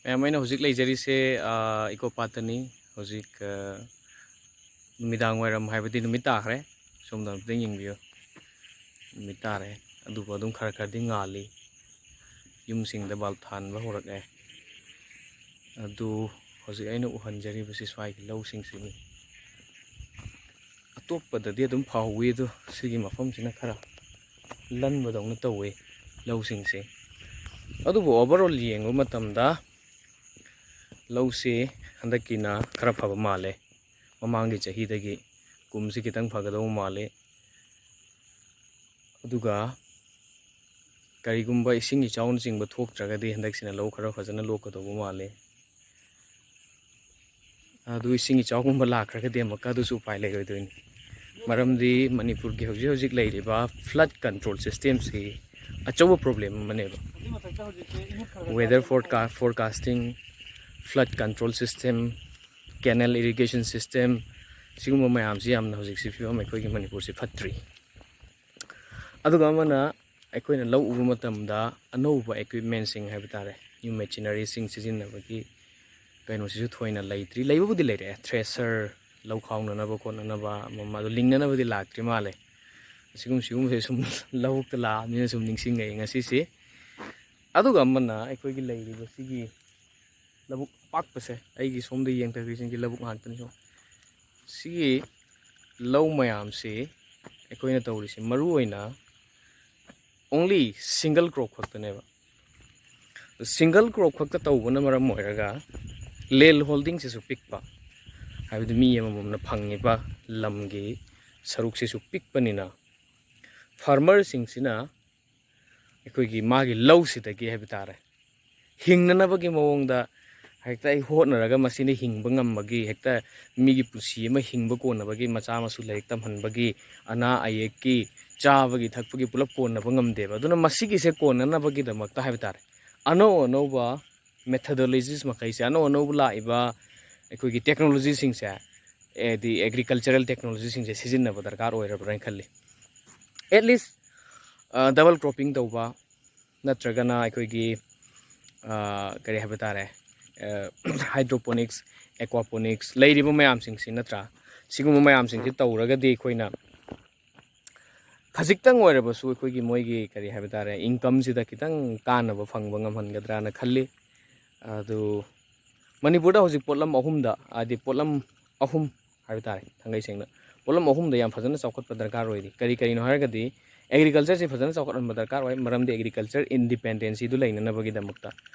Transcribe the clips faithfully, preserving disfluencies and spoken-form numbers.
ꯃꯌꯥꯝ, ꯑꯩꯅ ꯍꯧꯖꯤꯛ ꯂꯩꯖꯔꯤꯁꯦ, ꯑ, ꯏꯀꯣ ꯄꯥꯠꯇꯅꯤ꯫ ꯍꯧꯖꯤꯛ, ꯑ, ꯅꯨꯃꯤꯗꯥꯡ ꯋꯥꯏꯔꯝ ꯍꯥꯏꯕꯗꯤ ꯅꯨꯃꯤꯠ ꯇꯥꯈ꯭ꯔꯦ꯫ ꯁꯣꯝꯗ ꯑꯝꯇꯪ ꯌꯦꯡꯕꯤꯌꯨ꯫ ꯅꯨꯃꯤꯠ ꯇꯥꯔꯦ꯫ ꯑꯗꯨꯕꯨ ꯑꯗꯨꯝ ꯈꯔ ꯈꯔꯗꯤ ꯉꯥꯜꯂꯤ꯫ ꯌꯨꯝꯁꯤꯡꯗ ꯕꯜꯕ ꯊꯥꯟꯕ ꯍꯧꯔꯛꯑꯦ꯫ ꯑꯗꯨ ꯍꯧꯖꯤꯛ ꯑꯩꯅ ꯎꯍꯟꯖꯔꯤꯕꯁꯤ ꯁ꯭ꯋꯥꯏꯒꯤ ꯂꯧꯁꯤꯡꯁꯤꯅꯤ꯫ ꯑꯇꯣꯞꯄꯗꯗꯤ ꯑꯗꯨꯝ ꯐꯍꯧꯋꯤ, ꯑꯗꯣ ꯁꯤꯒꯤ ꯃꯐꯝꯁꯤꯅ ꯈꯔ ꯂꯟꯕꯗꯧꯅ ꯇꯧꯋꯤ ꯂꯧꯁꯤꯡꯁꯦ꯫ ꯑꯗꯨꯕꯨ overall ꯌꯦꯡꯕ ꯃꯇꯝꯗ ꯂꯧꯁꯤ ꯍꯟꯗꯛꯀꯤꯅ ꯈꯔ ꯐꯕ ꯃꯥꯜꯂꯦ꯫ ꯃꯃꯥꯡꯒꯤ ꯆꯍꯤꯗꯒꯤ ꯀꯨꯝꯁꯤ ꯈꯤꯇꯪ ꯐꯒꯗꯧꯕ ꯃꯥꯜꯂꯤ꯫ ꯑꯗꯨꯒ ꯀꯔꯤꯒꯨꯝꯕ ꯏꯁꯤꯡ ꯏꯆꯥꯎꯅꯆꯤꯡꯕ ꯊꯣꯛꯇ꯭ꯔꯒꯗꯤ ꯍꯟꯗꯛꯁꯤꯅ ꯂꯧ ꯈꯔ ꯐꯖꯅ ꯂꯣꯛꯀꯗꯧꯕ ꯃꯥꯜꯂꯤ꯫ ꯑꯗꯨ ꯏꯁꯤꯡ ꯏꯆꯥꯎꯒꯨꯝꯕ ꯂꯥꯛꯈ꯭ꯔꯒꯗꯤ ꯑꯃꯨꯛꯀ ꯑꯗꯨꯁꯨ ꯎꯄꯥꯏ ꯂꯩꯔꯣꯏꯗꯣꯏꯅꯤ꯫ ꯃꯔꯝꯗꯤ ꯃꯅꯤꯄꯨꯔꯒꯤ ꯍꯧꯖꯤꯛ ꯍꯧꯖꯤꯛ ꯂꯩꯔꯤꯕ flood control system ꯁꯤ ꯑꯆꯧꯕ problem ꯑꯃꯅꯦꯕ꯫ Weather forecast, forecasting, flood control system, canal irrigation system, ꯁꯤꯒꯨꯝꯕ ꯃꯌꯥꯝꯁꯤ ꯌꯥꯝꯅ ꯍꯧꯖꯤꯛꯁꯤ ꯐꯤꯕꯝ ꯑꯩꯈꯣꯏꯒꯤ ꯃꯅꯤꯄꯨꯔꯁꯤ ꯐꯠꯇ꯭ꯔꯤ꯫ ꯑꯗꯨꯒ ꯑꯃꯅ, ꯑꯩꯈꯣꯏꯅ ꯂꯧ ꯎꯕ ꯃꯇꯝꯗ ꯑꯅꯧꯕ equipment ꯁꯤꯡ ꯍꯥꯏꯕ ꯇꯥꯔꯦ, new machinery ꯁꯤꯡ ꯁꯤꯖꯤꯟꯅꯕꯒꯤ ꯀꯩꯅꯣꯁꯤꯁꯨ ꯊꯣꯏꯅ ꯂꯩꯇ꯭ꯔꯤ꯫ ꯂꯩꯕꯕꯨꯗꯤ ꯂꯩꯔꯦ, thresher, ꯂꯧ ꯈꯥꯎꯅꯅꯕ ꯈꯣꯠꯅꯅꯕ ꯑꯃ ꯑꯃ, ꯑꯗꯨ ꯂꯤꯡꯅꯅꯕꯗꯤ ꯂꯥꯛꯇ꯭ꯔꯤ ꯃꯥꯜꯂꯦ꯫ ꯑꯁꯤꯒꯨꯝ ꯁꯤꯒꯨꯝꯕꯁꯦ ꯁꯨꯝ ꯂꯧꯕꯨꯛꯇ ꯂꯥꯛꯑꯕꯅꯤꯅ ꯁꯨꯝ ꯅꯤꯡꯁꯤꯡꯉꯛꯑꯦ ꯉꯁꯤꯁꯦ꯫ ꯑꯗꯨꯒ ꯑꯃꯅ, ꯑꯩꯈꯣꯏꯒꯤ ꯂꯩꯔꯤꯕꯁꯤꯒꯤ ꯂꯧꯕꯨꯛ ꯑꯄꯥꯛꯄꯁꯦ, ꯑꯩꯒꯤ ꯁꯣꯝꯗ ꯌꯦꯡꯊꯈ꯭ꯔꯤꯁꯤꯡꯁꯤ ꯂꯧꯕꯨꯛ ꯉꯥꯛꯇꯅꯤ꯫ ꯁꯣꯝ ꯁꯤꯒꯤ ꯂꯧ ꯃꯌꯥꯝꯁꯤ ꯑꯩꯈꯣꯏꯅ ꯇꯧꯔꯤꯁꯤ ꯃꯔꯨꯑꯣꯏꯅ only single crop ꯈꯛꯇꯅꯦꯕ꯫ Single crop ꯈꯛꯇ ꯇꯧꯕꯅ ꯃꯔꯝ ꯑꯣꯏꯔꯒ land holding ꯁꯤꯁꯨ ꯄꯤꯛꯄ, ꯍꯥꯏꯕꯗꯤ ꯃꯤ ꯑꯃꯃꯝꯅ ꯐꯪꯉꯤꯕ ꯂꯝꯒꯤ ꯁꯔꯨꯛꯁꯤꯁꯨ ꯄꯤꯛꯄꯅꯤꯅ farmer ꯁꯤꯡꯁꯤꯅ ꯑꯩꯈꯣꯏꯒꯤ ꯃꯥꯒꯤ ꯂꯧꯁꯤꯗꯒꯤ ꯍꯥꯏꯕ ꯇꯥꯔꯦ, ꯍꯤꯡꯅꯅꯕꯒꯤ ꯃꯑꯣꯡꯗ ꯍꯦꯛꯇ ꯑꯩ ꯍꯣꯠꯅꯔꯒ ꯃꯁꯤꯅ ꯍꯤꯡꯕ ꯉꯝꯕꯒꯤ, ꯍꯦꯛꯇ ꯃꯤꯒꯤ ꯄꯨꯟꯁꯤ ꯑꯃ ꯍꯤꯡꯕ ꯀꯣꯟꯅꯕꯒꯤ, ꯃꯆꯥ ꯃꯁꯨ ꯂꯥꯏꯔꯤꯛ ꯇꯝꯍꯟꯕꯒꯤ, ꯑꯅꯥ ꯑꯌꯦꯛꯀꯤ, ꯆꯥꯕꯒꯤ ꯊꯛꯄꯒꯤ ꯄꯨꯂꯞ ꯀꯣꯟꯅꯕ ꯉꯝꯗꯦꯕ꯫ ꯑꯗꯨꯅ ꯃꯁꯤꯒꯤꯁꯦ ꯀꯣꯟꯅꯅꯕꯒꯤꯗꯃꯛꯇ ꯍꯥꯏꯕ ꯇꯥꯔꯦ, ꯑꯅꯧ ꯑꯅꯧꯕ methodologies ꯃꯈꯩꯁꯦ, ꯑꯅꯧ ꯑꯅꯧꯕ ꯂꯥꯛꯏꯕ ꯑꯩꯈꯣꯏꯒꯤ technology ꯁꯤꯡꯁꯦ, ꯍꯥꯏꯗꯤ agricultural technology ꯁꯤꯡꯁꯦ ꯁꯤꯖꯤꯟꯅꯕ ꯗꯔꯀꯥꯔ ꯑꯣꯏꯔꯕ꯭ꯔꯥ ꯍꯥꯏꯅ ꯈꯜꯂꯤ꯫ At least, ꯑ, double cropping ꯇꯧꯕ, ꯅꯠꯇ꯭ꯔꯒꯅ ꯑꯩꯈꯣꯏꯒꯤ, ꯀꯔꯤ ꯍꯥꯏꯕ ꯇꯥꯔꯦ, ꯍꯥꯏꯗ꯭ꯔꯣꯄꯣꯅꯤꯛꯁ, ꯑꯦꯀ꯭ꯋꯥꯄꯣꯅꯤꯛꯁ ꯂꯩꯔꯤꯕ ꯃꯌꯥꯝꯁꯤꯡꯁꯤ ꯅꯠꯇ꯭ꯔꯥ? ꯁꯤꯒꯨꯝꯕ ꯃꯌꯥꯝꯁꯤꯡꯁꯤ ꯇꯧꯔꯒꯗꯤ ꯑꯩꯈꯣꯏꯅ ꯈꯖꯤꯛꯇꯪ ꯑꯣꯏꯔꯕꯁꯨ ꯑꯩꯈꯣꯏꯒꯤ ꯃꯣꯏꯒꯤ ꯀꯔꯤ ꯍꯥꯏꯕ ꯇꯥꯔꯦ, ꯏꯟꯀꯝꯁꯤꯗ ꯈꯤꯇꯪ ꯀꯥꯟꯅꯕ ꯐꯪꯕ ꯉꯝꯍꯟꯒꯗ꯭ꯔꯥꯅ ꯈꯜꯂꯤ꯫ ꯑꯗꯨ ꯃꯅꯤꯄꯨꯔꯗ ꯍꯧꯖꯤꯛ ꯄꯣꯠꯂꯝ ꯑꯍꯨꯝꯗ, ꯍꯥꯏꯗꯤ ꯄꯣꯠꯂꯝ ꯑꯍꯨꯝ ꯍꯥꯏꯕ ꯇꯥꯔꯦ, ꯊꯥꯡꯒꯩ ꯁꯦꯡꯅ ꯄꯣꯠꯂꯝ ꯑꯍꯨꯝꯗ ꯌꯥꯝ ꯐꯖꯅ ꯆꯥꯎꯈꯠꯄ ꯗꯔꯀꯥꯔ ꯑꯣꯏꯔꯤ꯫ ꯀꯔꯤ ꯀꯔꯤꯅꯣ ꯍꯥꯏꯔꯒꯗꯤ, ꯑꯦꯒ꯭ꯔꯤꯀꯜꯆꯔꯁꯤ ꯐꯖꯅ ꯆꯥꯎꯈꯠꯍꯟꯕ ꯗꯔꯀꯥꯔ ꯑꯣꯏ, ꯃꯔꯝꯗꯤ ꯑꯦꯒ꯭ꯔꯤꯀꯜꯆꯔ ꯏꯟꯗꯤꯄꯦꯟꯗꯦꯟꯁꯤꯗꯨ ꯂꯩꯅꯅꯕꯒꯤꯗꯃꯛꯇ꯫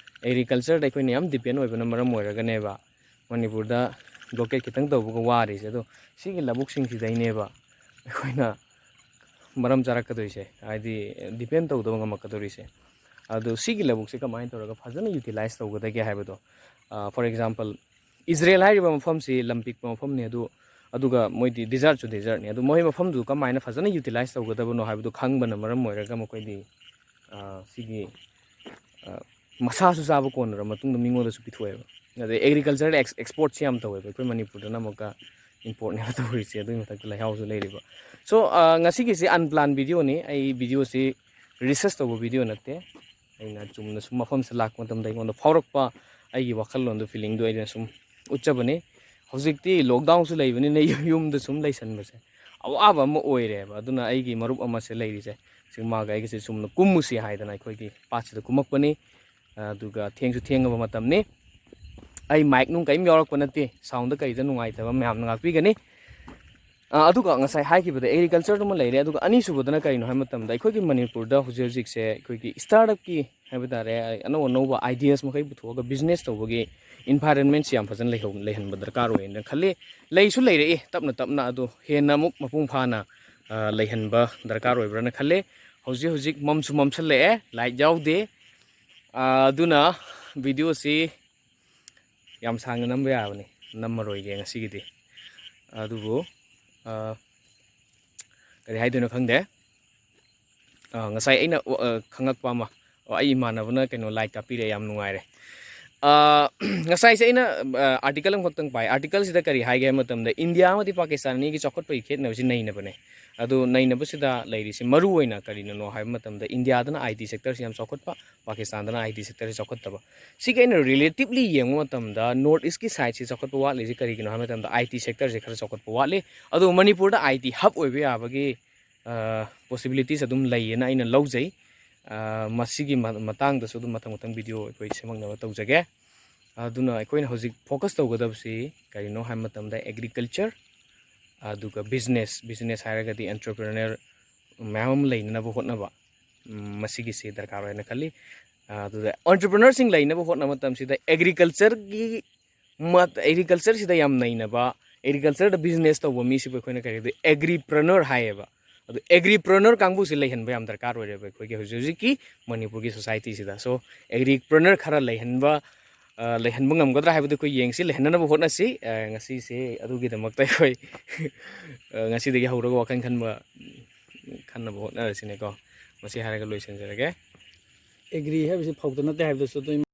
ꯑꯦꯒ꯭ꯔꯤꯀꯜꯆꯔꯗ ꯑꯩꯈꯣꯏꯅ ꯌꯥꯝ ꯗꯤꯄꯦꯟ ꯑꯣꯏꯕꯅ ꯃꯔꯝ ꯑꯣꯏꯔꯒꯅꯦꯕ ꯃꯅꯤꯄꯨꯔꯗ ꯕ꯭ꯂꯣꯀꯦꯠ ꯈꯤꯇꯪ ꯇꯧꯕꯒ ꯋꯥꯔꯤꯁꯦ꯫ ꯑꯗꯣ ꯁꯤꯒꯤ ꯂꯧꯕꯨꯛꯁꯤꯡꯁꯤꯗꯩꯅꯦꯕ ꯑꯩꯈꯣꯏꯅ ꯃꯔꯝ ꯆꯥꯔꯛꯀꯗꯣꯏꯁꯦ, ꯍꯥꯏꯗꯤ ꯗꯤꯄꯦꯟ ꯇꯧꯗꯕ ꯉꯝꯃꯛꯀꯗꯧꯔꯤꯁꯦ꯫ ꯑꯗꯣ ꯁꯤꯒꯤ ꯂꯧꯕꯨꯛꯁꯦ ꯀꯃꯥꯏꯅ ꯇꯧꯔꯒ ꯐꯖꯅ ꯌꯨꯇꯤꯂꯥꯏꯁ ꯇꯧꯒꯗꯒꯦ ꯍꯥꯏꯕꯗꯣ, ꯐꯣꯔ ꯑꯦꯛꯖꯥꯝꯄꯜ, ꯏꯖꯔꯦꯜ ꯍꯥꯏꯔꯤꯕ ꯃꯐꯝꯁꯤ ꯂꯝ ꯄꯤꯛꯄ ꯃꯐꯝꯅꯤ, ꯑꯗꯨ ꯑꯗꯨꯒ ꯃꯣꯏꯗꯤ ꯗꯤꯖꯔꯠꯁꯨ ꯗꯤꯖꯔꯠꯅꯤ꯫ ꯑꯗꯨ ꯃꯣꯏ ꯃꯐꯝꯗꯨ ꯀꯃꯥꯏꯅ ꯐꯖꯅ ꯌꯨꯇꯤꯂꯥꯏꯁ ꯇꯧꯒꯗꯕꯅꯣ ꯍꯥꯏꯕꯗꯨ ꯈꯪꯕꯅ ꯃꯔꯝ ꯑꯣꯏꯔꯒ ꯃꯈꯣꯏꯗꯤ, ꯑ, ꯁꯤꯒꯤ, ꯑ, ꯃꯁꯥꯁꯨ ꯆꯥꯕ ꯀꯣꯟꯅꯔ ꯃꯇꯨꯡꯗ ꯃꯤꯉꯣꯟꯗꯁꯨ ꯄꯤꯊꯣꯛꯑꯦꯕ꯫ ꯑꯗꯩ ꯑꯦꯒ꯭ꯔꯤꯀꯜꯆꯔꯗ ꯑꯦꯛꯁ-, ꯑꯦꯛꯁꯄꯣꯔꯠꯁꯤ ꯌꯥꯝ ꯇꯧꯋꯦꯕ ꯑꯩꯈꯣꯏ ꯃꯅꯤꯄꯨꯔꯗꯅ ꯑꯃꯨꯛꯀ ꯏꯝꯄꯣꯔꯠꯅꯦꯕ ꯇꯧꯔꯤꯁꯦ꯫ ꯑꯗꯨꯒꯤ ꯃꯊꯛꯇ ꯂꯩꯍꯥꯎꯁꯨ ꯂꯩꯔꯤꯕ꯫ ꯁꯣ, ꯑ, ꯉꯁꯤꯒꯤꯁꯤ ꯑꯟꯄ꯭ꯂꯥꯟ ꯚꯤꯗꯤꯑꯣꯅꯤ꯫ ꯑꯩ ꯚꯤꯗꯤꯑꯣꯁꯤ ꯔꯤꯁꯔꯁ ꯇꯧꯕ ꯚꯤꯗꯤꯑꯣ ꯅꯠꯇꯦ꯫ ꯑꯩꯅ ꯆꯨꯝꯅ ꯁꯨꯝ ꯃꯐꯝꯁꯤꯗ ꯂꯥꯛꯄ ꯃꯇꯝꯗ ꯑꯩꯉꯣꯟꯗ ꯐꯥꯎꯔꯛꯄ ꯑꯩꯒꯤ ꯋꯥꯈꯜꯂꯣꯟꯗꯣ, ꯐꯤꯂꯤꯡꯗꯣ ꯑꯩꯅ ꯁꯨꯝ ꯎꯠꯆꯕꯅꯤ꯫ ꯍꯧꯖꯤꯛꯇꯤ ꯂꯣꯛꯗꯥꯎꯟꯁꯨ ꯂꯩꯕꯅꯤꯅ ꯌꯨꯝꯗ ꯁꯨꯝ ꯂꯩꯁꯟꯕꯁꯦ ꯑꯋꯥꯕ ꯑꯃ ꯑꯣꯏꯔꯦꯕ꯫ ꯑꯗꯨꯅ ꯑꯩꯒꯤ ꯃꯔꯨꯞ ꯑꯃꯁꯦ ꯂꯩꯔꯤꯁꯦ, ꯁꯤ ꯃꯥꯒ ꯑꯩꯒꯁꯦ ꯆꯨꯝꯅ ꯀꯨꯝꯃꯨꯁꯤ ꯍꯥꯏꯗꯅ ꯑꯩꯈꯣꯏꯒꯤ ꯄꯥꯠꯁꯤꯗ ꯀꯨꯝꯃꯛꯄꯅꯤ꯫ ꯑꯗꯨꯒ ꯊꯦꯡꯁꯨ ꯊꯦꯡꯉꯕ ꯃꯇꯝꯅꯤ꯫ ꯑꯩ ꯃꯥꯏꯛ ꯅꯨꯡ ꯀꯔꯤꯝ ꯌꯥꯎꯔꯛꯄ ꯅꯠꯇꯦ, ꯁꯥꯎꯟꯗ ꯀꯔꯤꯗ ꯅꯨꯡꯉꯥꯏꯇꯕ ꯃꯌꯥꯝꯅ ꯉꯥꯛꯄꯤꯒꯅꯤ꯫ ꯑ, ꯑꯗꯨꯒ ꯉꯁꯥꯏ ꯍꯥꯏꯈꯤꯕꯗ ꯑꯦꯒ꯭ꯔꯤꯀꯜꯆꯔꯗꯨꯃ ꯂꯩꯔꯦ, ꯑꯗꯨꯒ ꯑꯅꯤꯁꯨꯕꯗꯅ ꯀꯔꯤꯅꯣ ꯍꯥꯏꯕ ꯃꯇꯝꯗ, ꯑꯩꯈꯣꯏꯒꯤ ꯃꯅꯤꯄꯨꯔꯗ ꯍꯧꯖꯤꯛ ꯍꯧꯖꯤꯛꯁꯦ ꯑꯩꯈꯣꯏꯒꯤ ꯁ꯭ꯇꯥꯔꯠ ꯑꯞꯀꯤ ꯍꯥꯏꯕ ꯇꯥꯔꯦ, ꯑꯅꯧ ꯑꯅꯧꯕ ꯑꯥꯏꯗꯤꯌꯥꯁ ꯃꯈꯩ ꯄꯨꯊꯣꯛꯑꯒ ꯕꯤꯖꯤꯅꯦꯁ ꯇꯧꯕꯒꯤ ꯏꯟꯚꯥꯏꯔꯟꯃꯦꯟꯁꯤ ꯌꯥꯝ ꯐꯖꯅ ꯂꯩꯍꯧ-, ꯂꯩꯍꯟꯕ ꯗꯔꯀꯥꯔ ꯑꯣꯏꯅ ꯈꯜꯂꯤ꯫ ꯂꯩꯁꯨ ꯂꯩꯔꯛꯏ ꯇꯞꯅ ꯇꯞꯅ, ꯑꯗꯣ ꯍꯦꯟꯅ ꯑꯃꯨꯛ ꯃꯄꯨꯡ ꯐꯥꯅ, ꯑ, ꯂꯩꯍꯟꯕ ꯗꯔꯀꯥꯔ ꯑꯣꯏꯕ꯭ꯔꯥꯅ ꯈꯜꯂꯤ꯫ ꯍꯧꯖꯤꯛ ꯍꯧꯖꯤꯛ ꯃꯝꯁꯨ ꯃꯝꯁꯜꯂꯛꯑꯦ, ꯂꯥꯏꯠ ꯌꯥꯎꯗꯦ꯫ ꯑ, ꯑꯗꯨꯅ ꯚꯤꯗꯤꯑꯣꯁꯤ ꯌꯥꯝ ꯁꯥꯡꯅ ꯅꯝꯕ ꯌꯥꯕꯅꯤ, ꯅꯝꯃꯔꯣꯏꯒꯦ ꯉꯁꯤꯒꯤꯗꯤ꯫ ꯑꯗꯨꯕꯨ, ꯑ, ꯀꯔꯤ ꯍꯥꯏꯗꯣꯏꯅꯣ ꯈꯪꯗꯦ꯫ ꯑ, ꯉꯁꯥꯏ ꯑꯩꯅ, ꯑ, ꯈꯪꯉꯛꯄ ꯑꯃ, ꯑꯣ, ꯑꯩ ꯏꯃꯥꯟꯅꯕꯅ ꯀꯩꯅꯣ ꯂꯥꯏꯠ ꯀꯥꯞꯄꯤꯔꯛꯑꯦ, ꯌꯥꯝ ꯅꯨꯡꯉꯥꯏꯔꯦ꯫ ꯉꯁꯥꯏꯁꯦ ꯑꯩꯅ ꯑꯥꯔꯇꯤꯀꯜ ꯑꯃꯈꯛꯇꯪ ꯄꯥꯏ꯫ ꯑꯥꯔꯇꯤꯀꯜꯁꯤꯗ ꯀꯔꯤ ꯍꯥꯏꯒꯦ ꯍꯥꯏꯕ ꯃꯇꯝꯗ, ꯏꯟꯗꯤꯌꯥ ꯑꯃꯗꯤ ꯄꯥꯀꯤꯁꯇꯥꯟ ꯑꯅꯤꯒꯤ ꯆꯥꯎꯈꯠꯄꯒꯤ ꯈꯦꯠꯅꯕꯁꯤ ꯅꯩꯅꯕꯅꯦ꯫ ꯑꯗꯨ ꯅꯩꯅꯕꯁꯤꯗ ꯂꯩꯔꯤꯁꯤ ꯃꯔꯨ ꯑꯣꯏꯅ ꯀꯔꯤꯅꯅꯣ ꯍꯥꯏꯕ ꯃꯇꯝꯗ, ꯏꯟꯗꯤꯌꯥꯗꯅ ꯑꯥꯏ ꯇꯤ ꯁꯦꯛꯇꯔꯁꯤ ꯌꯥꯝ ꯆꯥꯎꯈꯠꯄ, ꯄꯥꯀꯤꯁꯇꯥꯟꯗꯅ ꯑꯥꯏ ꯇꯤ ꯁꯦꯛꯇꯔꯁꯤ ꯆꯥꯎꯈꯠꯇꯕ꯫ ꯁꯤꯒꯤ ꯑꯩꯅ ꯔꯤꯂꯦꯇꯤꯞꯂꯤ ꯌꯦꯡꯕ ꯃꯇꯝꯗ, ꯅꯣꯔꯠ ꯏꯁꯀꯤ ꯁꯥꯏꯠꯁꯤ ꯆꯥꯎꯈꯠꯄ ꯋꯥꯠꯂꯤꯁꯤ ꯀꯔꯤꯒꯤꯅꯣ ꯍꯥꯏꯕ ꯃꯇꯝꯗ, ꯑꯥꯏ ꯇꯤ ꯁꯦꯛꯇꯔꯁꯤ ꯈꯔ ꯆꯥꯎꯈꯠꯄ ꯋꯥꯠꯂꯤ꯫ ꯑꯗꯨ ꯃꯅꯤꯄꯨꯔꯗ ꯑꯥꯏ ꯇꯤ ꯍꯕ ꯑꯣꯏꯕ ꯌꯥꯕꯒꯤ ꯄꯣꯁꯤꯕꯤꯂꯤꯇꯤꯁ ꯑꯗꯨꯝ ꯂꯩꯌꯦꯅ ꯑꯩꯅ ꯂꯧꯖꯩ꯫ ꯃꯁꯤꯒꯤ ꯃꯇꯥꯡꯗꯁꯨ ꯑꯗꯨꯝ ꯃꯊꯪ ꯃꯊꯪ ꯚꯤꯗꯤꯑꯣ ꯑꯩꯈꯣꯏ ꯁꯦꯝꯃꯛꯅꯕ ꯇꯧꯖꯒꯦ꯫ ꯑꯗꯨꯅ ꯑꯩꯈꯣꯏꯅ ꯍꯧꯖꯤꯛ ꯐꯣꯀꯁ ꯇꯧꯒꯗꯕꯁꯤ ꯀꯔꯤꯅꯣ ꯍꯥꯏꯕ ꯃꯇꯝꯗ, ꯑꯦꯒ꯭ꯔꯤꯀꯜꯆꯔ, ꯑꯗꯨꯒ ꯕꯤꯖꯤꯅꯦꯁ, ꯕꯤꯖꯤꯅꯦꯁ ꯍꯥꯏꯔꯒꯗꯤ ꯑꯦꯟꯇꯔꯄ꯭ꯔꯦꯅꯔ ꯃꯌꯥꯝ ꯑꯃ ꯂꯩꯅꯅꯕ ꯍꯣꯠꯅꯕ, ꯃꯁꯤꯒꯤꯁꯤ ꯗꯔꯀꯥꯔ ꯑꯣꯏꯅ ꯈꯜꯂꯤ꯫ ꯑꯗꯨꯗ ꯑꯦꯟꯇꯔꯄ꯭ꯔꯦꯅꯔꯁꯤꯡ ꯂꯩꯅꯕ ꯍꯣꯠꯅꯕ ꯃꯇꯝꯁꯤꯗ ꯑꯦꯒ꯭ꯔꯤꯀꯜꯆꯔꯒꯤ, ꯑꯦꯒ꯭ꯔꯤꯀꯜꯆꯔꯁꯤꯗ ꯌꯥꯝ ꯅꯩꯅꯕ, ꯑꯦꯒ꯭ꯔꯤꯀꯜꯆꯔꯗ ꯕꯤꯖꯤꯅꯦꯁ ꯇꯧꯕ ꯃꯤꯁꯤꯕꯨ ꯑꯩꯈꯣꯏꯅ ꯀꯔꯤ ꯍꯥꯏꯗꯤ, ꯑꯦꯒ꯭ꯔꯤꯄ꯭ꯔꯅꯔ ꯍꯥꯏꯌꯦꯕ꯫ ꯑꯗꯨ ꯑꯦꯒ꯭ꯔꯤꯄ꯭ꯔꯅꯔ ꯀꯥꯡꯕꯨꯁꯤ ꯂꯩꯍꯟꯕ ꯌꯥꯝ ꯗꯔꯀꯥꯔ ꯑꯣꯏꯔꯦꯕ ꯑꯩꯈꯣꯏꯒꯤ ꯍꯧꯖꯤꯛ ꯍꯧꯖꯤꯛꯀꯤ ꯃꯅꯤꯄꯨꯔꯒꯤ ꯁꯣꯁꯥꯏꯇꯤꯁꯤꯗ꯫ ꯁꯣ ꯑꯦꯒ꯭ꯔꯤꯄ꯭ꯔꯅꯔ ꯈꯔ ꯂꯩꯍꯟꯕ, ꯂꯩꯍꯟꯕ ꯉꯝꯒꯗ꯭ꯔꯥ ꯍꯥꯏꯕꯗꯨ ꯑꯩꯈꯣꯏ ꯌꯦꯡꯁꯤ, ꯂꯩꯍꯟꯅꯅꯕ ꯍꯣꯠꯅꯁꯤ꯫ ꯉꯁꯤꯁꯦ ꯑꯗꯨꯒꯤꯗꯃꯛꯇ ꯑꯩꯈꯣꯏ ꯉꯁꯤꯗꯒꯤ ꯍꯧꯔꯒ ꯋꯥꯈꯜ ꯈꯟꯕ, ꯈꯟꯅꯕ ꯍꯣꯠꯅꯔꯁꯤꯅꯦꯀꯣ꯫ ꯃꯁꯤ ꯍꯥꯏꯔꯒ ꯂꯣꯏꯁꯤꯟꯖꯔꯒꯦ꯫ ꯑꯦꯒ꯭ꯔꯤ ꯍꯥꯏꯕꯁꯤ ꯐꯧꯗ ꯅꯠꯇꯦ ꯍꯥꯏꯕꯗꯨꯁꯨ ꯑꯗꯨꯝ